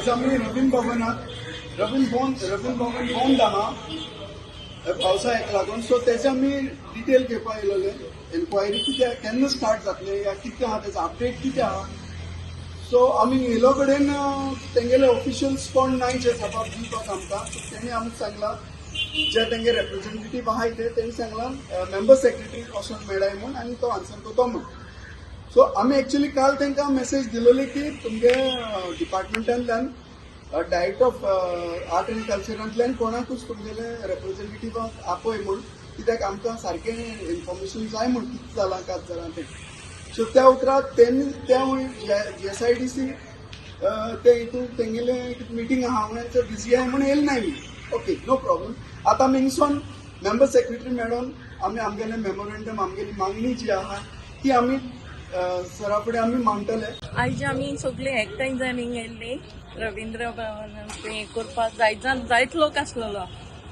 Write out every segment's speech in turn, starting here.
आयज आमी रवींद्र भवनात, रवींद्र भवन बंद आहा पावसा हेका लागून. सो तेजे आमी डिटेल घेवपा येयलेले, एन्क्वायरी कितें, केन्ना स्टार्ट जातले या कितें आहा, तेजो अपडेट कितें आहा. सो आमी येयलो कडेन तेंगेले ऑफिशियल्स कोण नाय जे जबाब दिवपाक आमकां. सो तेणी आमकां सांगलां, जे तेंगे रेप्रेझेंटेटीव आहाय ते, तेणी सांगलां मेंबर सेक्रेटरी वचोन मेळाय म्हूण आनी तो आन्सर करतो म्हूण. सो आमी एक्चुअली काल तांकां मेसेज दिलेली की तुमगे डिपार्टमेंटांतल्यान, डायरेक्टर ऑफ आर्ट अँड कल्चरांतल्यान कोणाकूच तुमगेले रेप्रेझेंटेटिवाक आपय म्हूण, कित्याक आमकां सारकें इन्फॉर्मेशन जाय म्हूण, कितें जालां, कात जालां तें. सो त्या उपरांत तेणी त्या जीएसआयडीसी ते हितून तेंगेले मिटींग आहा म्हणून बिजी आहा म्हूण येयले नाय मी. Okay, no problem. आतां आमी हिंगसोन मेंबर सेक्रेटरी मेळोन आमी आमगेलें मेमोरेंडम, आमगेली मागणी जी आहा ती आमी सरा फुडें आमी मांडटले. आयज आमी सगळीं एकठांय जावन हिंगा येयल्ली रवींद्र भवन हें करपाक. जायत जाण, जायत लोक आसलेलो.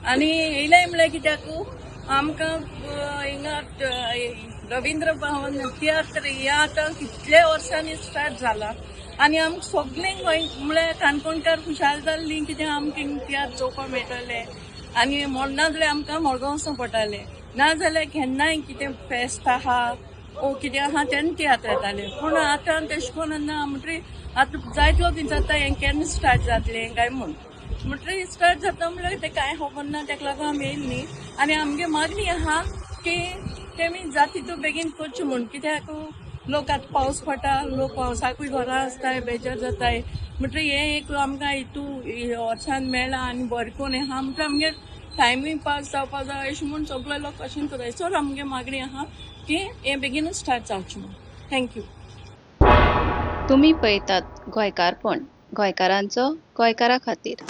आनी येयले म्हणल्यार कित्याक आमकां हिंगा रवींद्र भवन तियात्र हे आतां कितले वर्सांनी स्टार्ट जाला आनी आमकां सगळीं गोंय म्हणल्यार काणकोणकार खुशाल जाल्लीं, कित्याक आमकां हिंगा तियात्र चोवपाक मेळटले. आनी ना जाल्यार आमकां मडगांव वचूंक पडटालें, ना जाल्यार केन्नाय कितें फेस्त आहा ओ कितें आहा तेन्ना तियात्र येताले. पूण आतां तेशें कोन्न ना. म्हणटरी आतां जायत लोक विचारता, हें केन्ना स्टार्ट जातलें काय म्हूण. म्हणटरी स्टार्ट जाता म्हणल्यार तें कांय खबर ना. तेका लागून आमी येयली न्ही. आनी आमगे मागणी आहा की तेमी जाता तितू बेगीन करचें म्हूण, कित्याक लोक आतां पावस पडटा, लोक पावसाकूय घरा आसताय, बेजार जाताय. म्हणटरी हें एक आमकां हितू वर्सान मेळ्ळां आनी बरें कोन्न आहा. म्हणटरी आमगे टायमूय पास जावपा जाय अशें म्हूण सगळे लोक अशें करताय. सो आमगे मागणी आहा की हें बेगीनूच स्टार्ट जावचें म्हूण. Thank you. तुमी पळयतात गोंयकारपण, गोंयकारांचो गोंयकारा खातीर.